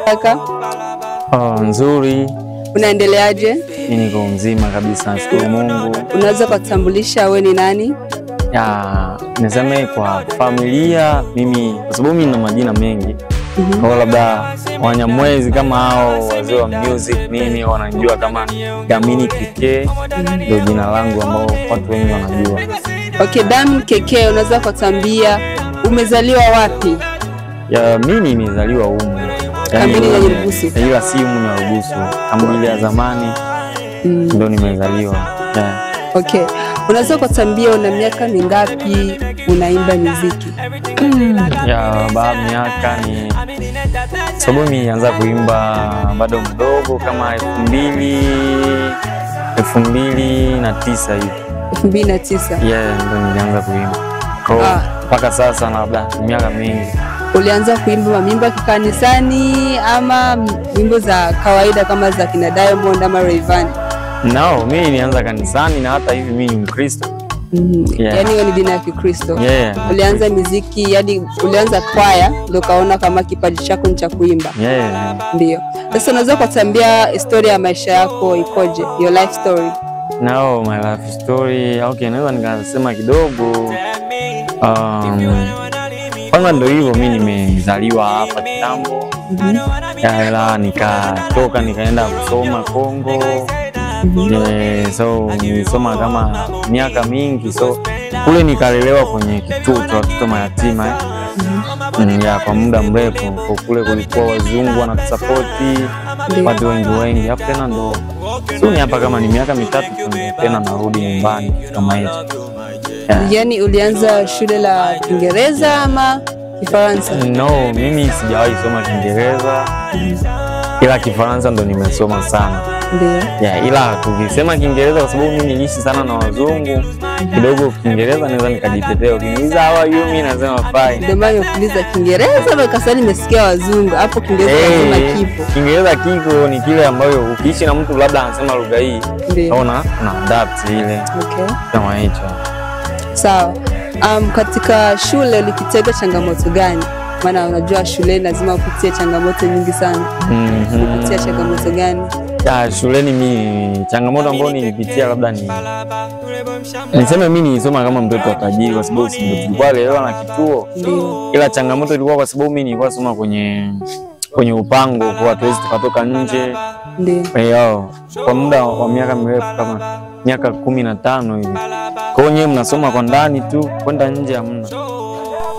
Kaka. Oh, nzuri. Unaendeleaje? Mimi niko mzima kabisa, nashukuru Mungu. Unaweza kutambulisha wewe ni nani? Ya, niseme kwa familia mimi, kwa sababu mimi nina majina mengi. Kwa labda Wanyamwezi kama hao wazee wa music nini wanajua kama Damini Keke, ndio jina langu ambao watu wengi wanajua. Okay, Damini Keke, unaweza kutambia umezaliwa wapi? Ya, mimi nimezaliwa humu. Kambini ya Nyarugusu. Ila si humu Nyarugusu, kambini ya zamani ndio nimezaliwa. Yeah. Okay. Unaweza kutambia una miaka mingapi unaimba muziki? Ya, baba miaka ni sababu mimi nilianza kuimba bado mdogo kama 2009 hivi. 2009. Yeah, ndio nilianza kuimba. Kwa mpaka sasa na labda miaka mingi. Ulianza kuimba mimba kikanisani ama nyimbo za kawaida kama za kina Diamond ama Rayvanny? No, mimi nilianza kanisani na hata hivi mimi ni Mkristo. Yeah. Yaani wewe ni dini ya Kikristo. Yeah. Ulianza muziki, yani ulianza kwaya ndio kaona kama kipaji chako ni cha kuimba. Yeah. Ndio. Sasa unaweza kutambia historia ya maisha yako ikoje? Your life story. No, my life story. Okay, naweza nikasema kidogo. Kwanza ndio hivyo, mimi nimezaliwa hapa kitambo. Ila nikatoka nikaenda kusoma Kongo. Yeah, so nilisoma kama miaka mingi, so kule nikalelewa kwenye kituo cha watoto mayatima ya kwa muda mrefu. Kwa kule kulikuwa wazungu wanatusapoti, watu wengi wengi. Hapo tena ndo so ni hapa kama ni miaka mitatu tena narudi nyumbani kama hicho. Yeah. Yani ulianza shule la Kiingereza ama Kifaransa? No, mimi sijawahi soma Kiingereza. Ila Kifaransa ndo nimesoma sana. Ndio. Yeah, ila tukisema Kiingereza kwa sababu mimi niliishi sana na wazungu, kidogo Kiingereza naweza nikajitetea. Ukiniuliza how are you, mimi nasema fine. Ndio maana nikuuliza Kiingereza kwa sababu nimesikia wazungu hapo Kiingereza lazima kipo. Kiingereza kiko ni kile ambayo ukiishi na mtu labda anasema lugha hii, unaona una adapt ile. Okay. Kama hicho. Sawa. Katika shule ulipitia changamoto gani? Maana unajua shule lazima upitie changamoto nyingi sana. Ulipitia changamoto gani? Ya, shuleni mimi changamoto ambayo nilipitia labda ni niseme mimi nilisoma kama mtoto wa tajiri kwa sababu tulikuwa lelewa na kituo. Ila changamoto ilikuwa kwa sababu mimi nilikuwa soma kwenye upango, kwa hatuwezi tukatoka nje. Ndio. Kwa muda wa miaka mirefu kama miaka 15 hivi. Kwa hiyo nyewe mnasoma kwa ndani tu, kwenda nje hamna.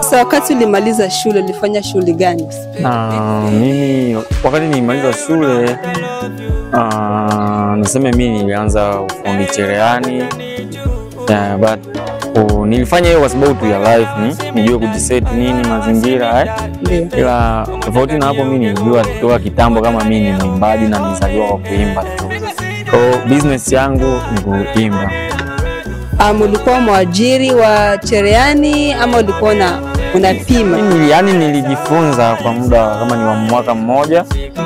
Sasa wakati ulimaliza shule ulifanya shughuli gani? Mimi wakati nilimaliza shule niseme mimi nilianza ufundi cherehani. Yeah, but nilifanya hiyo kwa sababu tu ya life, nijue kujiset nini mazingira eh. Ila tofauti na hapo mimi nilijua kutoka kitambo kama mimi ni mwimbaji na nilizaliwa kwa kuimba tu. Kwa business yangu ni kuimba. Ulikuwa mwajiri wa cherehani ama ulikuwa unapima? Mimi yani nilijifunza kwa muda kama ni wa mwaka mmoja.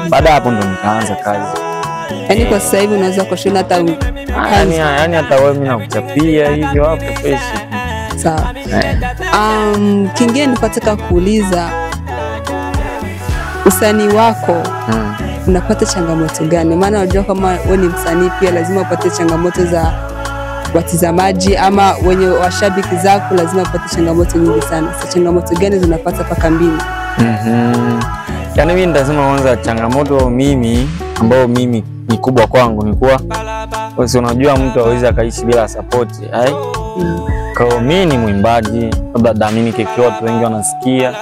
Baada hapo ndo nikaanza kazi. Yaani kwa sasa hivi unaweza kushona hata yani hata wewe mimi nakuchapia hivyo hapo fresh. Sawa. Kingine nilipotaka kuuliza, usanii wako unapata changamoto gani? Maana unajua kama wewe ni msanii pia lazima upate changamoto za watazamaji ama wenye washabiki zako, lazima upate changamoto nyingi sana. Sasa changamoto gani zinapata hapa kambini? Yaani mimi nitasema kwanza changamoto mimi ambayo mimi ni kubwa kwangu ni kuwa unajua mtu hawezi akaishi bila support, eh? Kwa mimi ni mwimbaji, labda Damini Keke watu wengi wanasikia,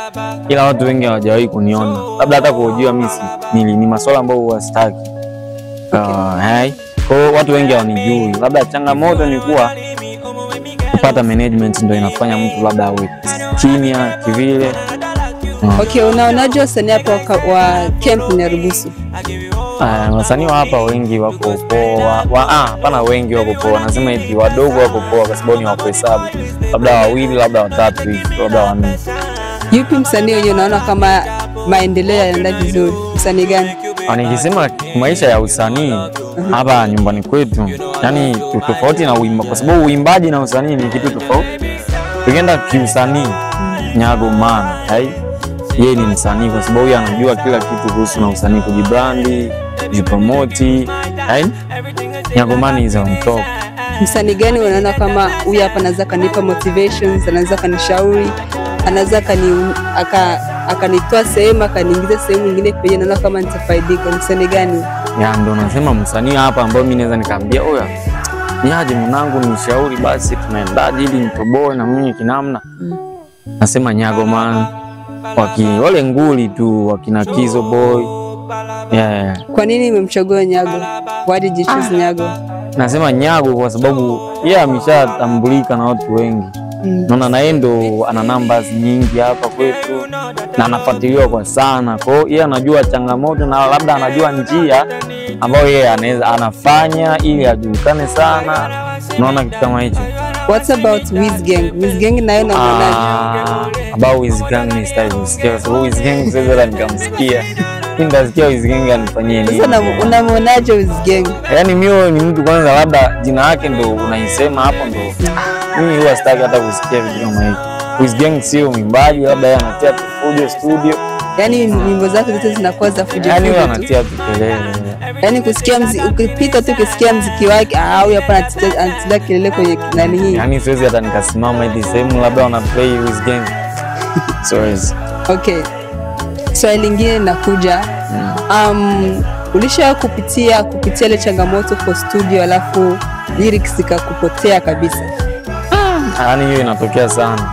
ila watu wengi hawajawahi kuniona. Labda hata kujua mimi ni masuala ambayo huwa sitaki. Okay. Kwa watu wengi hawanijui. Labda changamoto ni kuwa kupata management ndio inafanya mtu labda awe kimya kivile. Okay, unaonaje wasanii hapa wa camp Nyarugusu? Wasanii wa hapa wengi wako poa. Hapana, wengi wako poa. Nasema hivi wadogo wako poa kwa sababu ni wa kuhesabu. Labda wawili, labda watatu hivi, labda wanne. Yupi msanii wenyewe unaona kama maendeleo yanaenda vizuri? Msanii gani? Nikisema maisha ya usanii hapa nyumbani kwetu, yani tofauti na uimba, kwa sababu uimbaji na usanii ni kitu tofauti. Tukienda kiusanii Nyago Man. Hai, yeye ni msanii kwa sababu yeye anajua kila kitu kuhusu na usanii, kujibrandi, kujipromote. Hai, Nyago Man is on top. Msanii gani unaona kama huyu hapa anaweza kanipa motivations, anaweza kanishauri, anaweza akanitoa sehemu akaniingiza sehemu nyingine penye naona kama nitafaidika? Msanii gani? Ya ndo nasema msanii hapa ambao mimi naweza nikamwambia oya, niaje mwanangu, nishauri basi tunaendaje ili nitoboe na mimi kinamna. Nasema Nyago Man, wale nguli tu wakina Kizo Boy. Yeah. Kwa nini umemchagua Nyago? Why did you choose Nyago? Nasema Nyago kwa sababu yeye ameshatambulika na watu wengi. Naona na yeye ndo ana numbers nyingi hapa kwetu na anafuatiliwa kwa sana. Kwa hiyo yeye anajua changamoto na labda anajua njia ambayo yeye anaweza anafanya ili ajulikane sana. Naona kitu kama hicho. What about Wiz Gang? Wiz Gang nayo na about Wiz Gang ni style kusikia. So Wiz Gang sasa nikamsikia. Nitasikia Wiz Gang anifanyie nini? Sasa unamwonaje Wiz Gang? Yaani mimi ni mtu kwanza labda jina lake ndo unaisema hapo ndo. Mimi huwa sitaki hata kusikia vitu kama hivi. Wiz Gang sio mwimbaji, labda yeye anatia tu fujo studio. Yaani nyimbo zake zote zinakuwa za fujo. Yaani yeye anatia tu kelele. Yaani kusikia muziki, ukipita tu ukisikia muziki wake, huyu hapa anatia kelele kwenye nani hii. Yaani siwezi hata nikasimama hivi sehemu labda wana play Wiz Gang. Siwezi. Okay. Swali lingine linakuja. Ulisha kupitia ile changamoto kwa studio alafu lyrics zikakupotea kabisa? Yaani hiyo inatokea sana.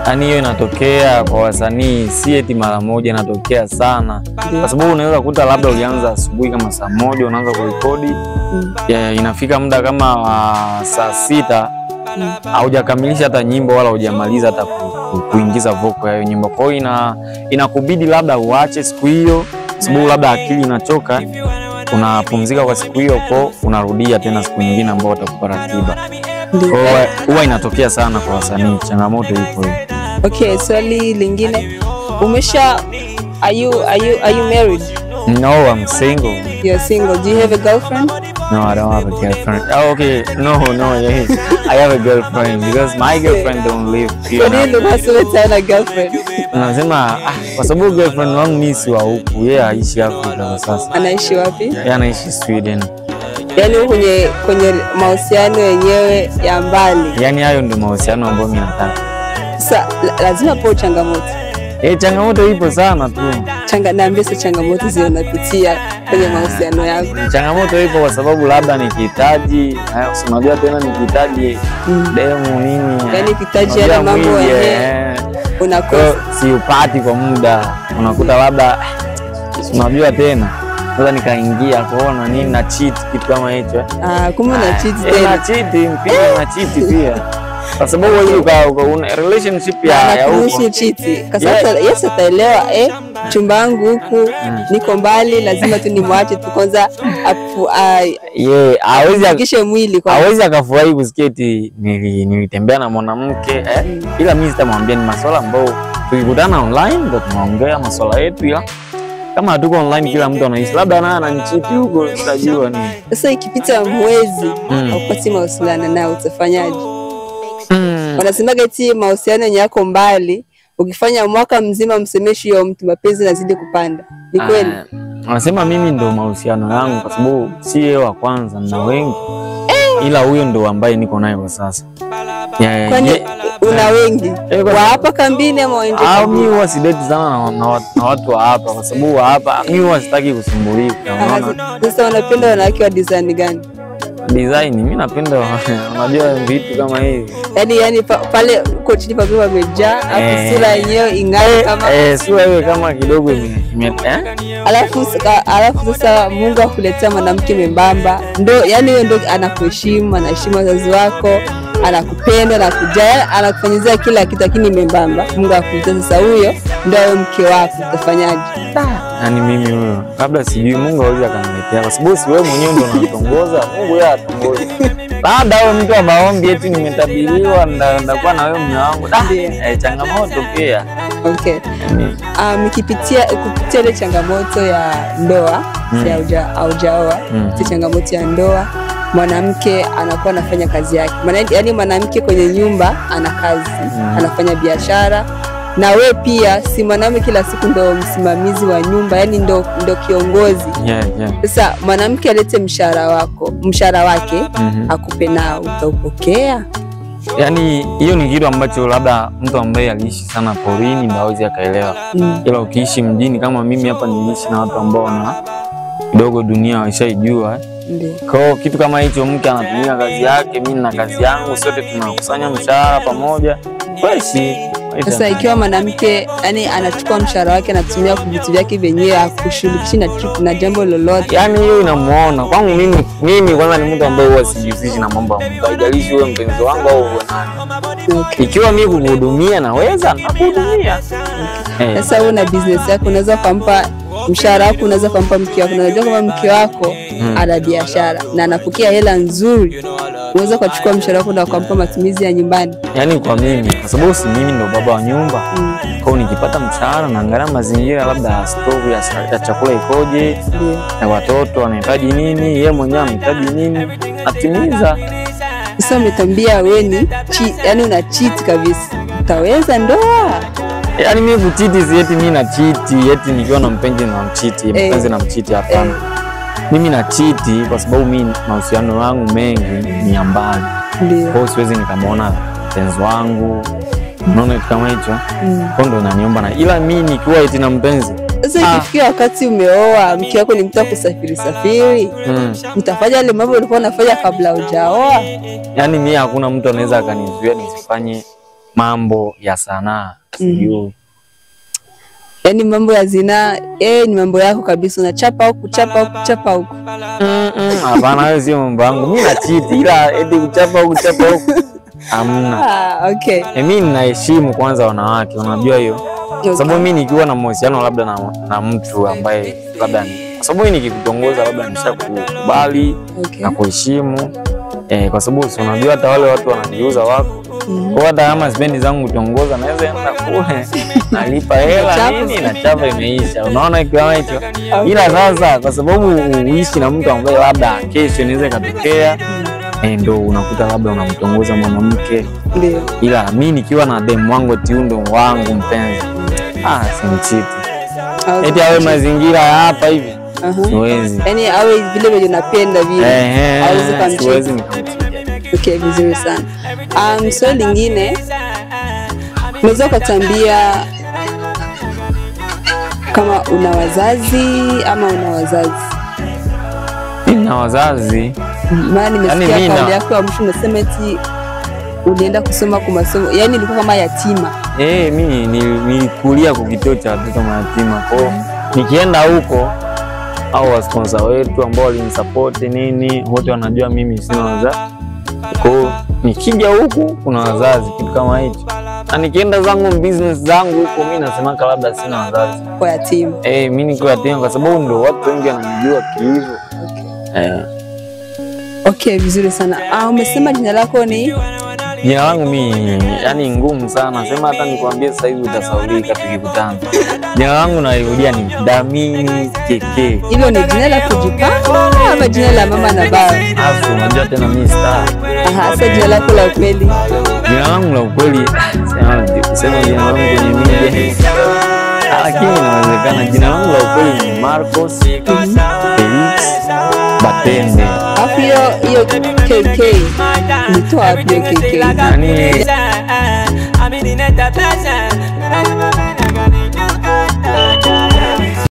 Yaani hiyo inatokea kwa wasanii, si eti mara moja, inatokea sana. Kwa sababu unaweza kukuta labda ulianza asubuhi kama saa 1 unaanza kurekodi. Yeah, inafika muda kama saa 6 haujakamilisha hata nyimbo wala hujamaliza hata kuingiza vocal ya hiyo nyimbo. Kwa hiyo inakubidi labda uache siku hiyo, sababu labda akili inachoka, unapumzika kwa siku hiyo, kwa unarudia tena siku nyingine ambayo utakupa ratiba. Huwa inatokea sana kwa wasanii, changamoto ipo hiyo. Okay, swali lingine. Umesha are you married? No, I'm single. You're single. Do you have a girlfriend? No, I don't have a girlfriend. Oh, okay. No, yeah. I have a girlfriend because my girlfriend don't live here. Kwa nini unasema tena girlfriend? Nasema kwa sababu girlfriend wangu mimi si wa huku. Yeye aishi Afrika kwa sasa. Anaishi wapi? Yeye anaishi Sweden. Yaani kwenye mahusiano yenyewe ya mbali. Yaani hayo ndio mahusiano ambayo mimi nataka. Sasa lazima po changamoto. Changamoto ipo sana tu. Niambie sasa changamoto zile unapitia kwenye mahusiano yako. Changamoto ipo kwa sababu labda nikihitaji, unajua tena nikihitaji demu nini. Yaani ukihitaji yale mambo yenyewe unakosa. Si upati kwa muda, unakuta labda unajua tena. Sasa nikaingia kuona nini na cheat kitu kama hicho. Kumbe una cheat tena. Na cheat pia, na cheat pia. Kwa sababu wewe una relationship ya huko. Cheat. Kwa sababu Yesu ataelewa chumba wangu huku niko mbali, lazima tu nimwache tu kwanza hawezi akishe mwili kwa. Hawezi akafurahi kusikia eti nilitembea na mwanamke ila mimi sitamwambia, ni masuala ambayo tukikutana online ndo tunaongea masuala yetu, ila kama hatuko online kila mtu anaishi labda naye ananichiti huko, tutajua nini. Sasa ikipita mwezi haupati mawasiliano nao utafanyaje? Wanasemaga eti mahusiano yako mbali, ukifanya mwaka mzima msemeshi yo mtu, mapenzi yanazidi kupanda. Ni kweli? Wanasema mimi ndo mahusiano yangu kwa sababu si yeye wa kwanza na wengi. Ila huyo ndo ambaye niko naye kwa sasa. Kwani una wengi? Wa hapa kambini ama nje? Mimi huwa sideti sana na watu wa hapa kwa sababu wa hapa mimi huwa sitaki kusumbulika. Unaona? Sasa unapenda wanawake wa design gani? Design mimi napenda unajua vitu kama hivi. Yaani pale uko chini pakiwa pamejaa, alafu sura yenyewe ing'ae kama sura iwe kama kidogo ime Alafu sasa Mungu akuletea mwanamke membamba. Ndo yani huyo ndo anakuheshimu, anaheshimu wazazi wako, anakupenda, anakujali, anakufanyizia kila kitu, lakini membamba. Mungu akuletea sasa huyo ndio awe mke wako, utafanyaje? Yaani mimi huyo labda sijui Mungu hawezi akaniletea kwa sababu si wewe mwenyewe ndio unatongoza, Mungu yeye atongoza. Labda wewe mtu wa maombi eti nimetabiriwa ndakuwa na wewe mume wangu. Changamoto pia. Okay. Nikipitia kupitia ile changamoto ya ndoa, si haujaoa, changamoto ya ndoa, mwanamke anakuwa anafanya kazi yake. Yaani mwanamke kwenye nyumba ana kazi, anafanya biashara, Na we pia si mwanaume kila siku ndo msimamizi wa nyumba, yani ndo kiongozi. Sasa mwanamke alete mshahara wake akupe, nao utaupokea? Yani hiyo ni kitu ambacho labda mtu ambaye aliishi sana porini ndio hawezi akaelewa. Ila ukiishi mjini kama mimi hapa niliishi na watu ambao na kidogo dunia waishaijua. Kwa kitu kama hicho, mke anatumia kazi yake, mimi na kazi yangu, sote tunakusanya mshahara pamoja. Basi sasa ikiwa mwanamke yani anachukua mshahara wake anatumia kwa vitu vyake vyenyewe, hakushirikishi na jambo lolote. Yani hiyo inamuona. Kwangu mimi kwanza ni mtu ambaye huwa sijihusishi na mambo ya mtu. Haijalishi wewe mpenzi wangu au wewe nani. Ikiwa mimi kukuhudumia naweza nakuhudumia. Sasa wewe una business yako, unaweza kumpa mshahara wako, unaweza kumpa mke wako. Unajua kama mke wako ana biashara na anapokea hela nzuri, unaweza kuchukua mshahara wako na kumpa matumizi ya nyumbani. Yani kwa mimi, kwa sababu si mimi ndo baba wa nyumba. Kwa hiyo nikipata mshahara naangalia mazingira, labda stovu ya chakula ikoje, na watoto wanahitaji nini, yeye mwenyewe anahitaji nini, atimiza. Sasa umetambia wewe ni yani una cheat kabisa. Utaweza ndoa? Yani mimi kuchiti si eti mimi na cheat, eti nikiwa na mpenzi na mchiti, mpenzi na mchiti, hapana. Mimi na cheat kwa sababu mimi mahusiano yangu mengi ni ya mbali. Kwa hiyo siwezi nikamwona mpenzi wangu. Unaona kitu kama hicho? Kwa ndo unaniomba na ila mimi nikiwa eti na mpenzi. Sasa ikifikia wakati umeoa, mke wako ni mtu wa kusafiri safiri, utafanya yale mambo ulikuwa unafanya kabla hujaoa? Yani mimi hakuna mtu anaweza akanizuia nisifanye mambo ya sanaa. Sijui. Yaani mambo ya zinaa, ni mambo yako kabisa, unachapa huku, chapa huku, chapa huku. Hapana, hayo sio mambo yangu. Mimi na cheat ila eti kuchapa huku, chapa huku. Hamna. Okay. Mimi ninaheshimu kwanza wanawake, unajua hiyo. Kwa sababu mimi nikiwa na mahusiano labda na mtu ambaye labda kwa sababu mimi nikikutongoza labda nishakukubali na kuheshimu. Kwa sababu si unajua hata wale watu wanajiuza wako. Kwa hata kama sipendi zangu kutongoza naweza enda kule nalipa hela nini na chapa imeisha. Unaona kitu hicho? Ila sasa kwa sababu uishi na mtu ambaye labda kesho inaweza ikatokea, ndio unakuta labda unamtongoza mwanamke. Ndio. Ila mimi nikiwa na demu wangu tiundo wangu mpenzi, simchiti. Eti awe mazingira hapa hivi. Siwezi. Yaani awe vile vile unapenda vile. Hauwezi kumchiti. Siwezi nikamchiti. Okay, vizuri sana. Swali lingine, unaweza kutambia kama una wazazi ama una wazazi? Nina wazazi. Maana nimesikia kauli yako ya mwisho unasema eti ulienda kusoma kwa masomo, yani ilikuwa kama yatima. Mimi nilikulia kwa kituo cha watoto mayatima. Kwa nikienda huko au wa sponsor wetu ambao walinisupport nini, wote wanajua mimi sina wazazi. Kwa nikija huku kuna wazazi, kitu kama hicho. Na nikienda zangu business zangu huko mimi nasema labda sina wazazi. Kwa yatima. Mimi niko yatima kwa sababu ndio watu wengi wananijua kihivyo. Okay, vizuri sana. Umesema jina lako ni? Jina langu mimi yani ngumu sana. Sema hata nikwambie sasa hivi utasaulika tukikutana. Jina langu nairudia ni Damini KK. Hilo ni jina la kujipamba ama jina la mama na baba? Afu unajua tena mimi star. Sasa jina lako la ukweli? Jina langu la ukweli sema jina langu kwenye media. Lakini inawezekana jina langu la ukweli ni Marcos Felix Batende. Afu hiyo KK nitoa wapi KK? Yani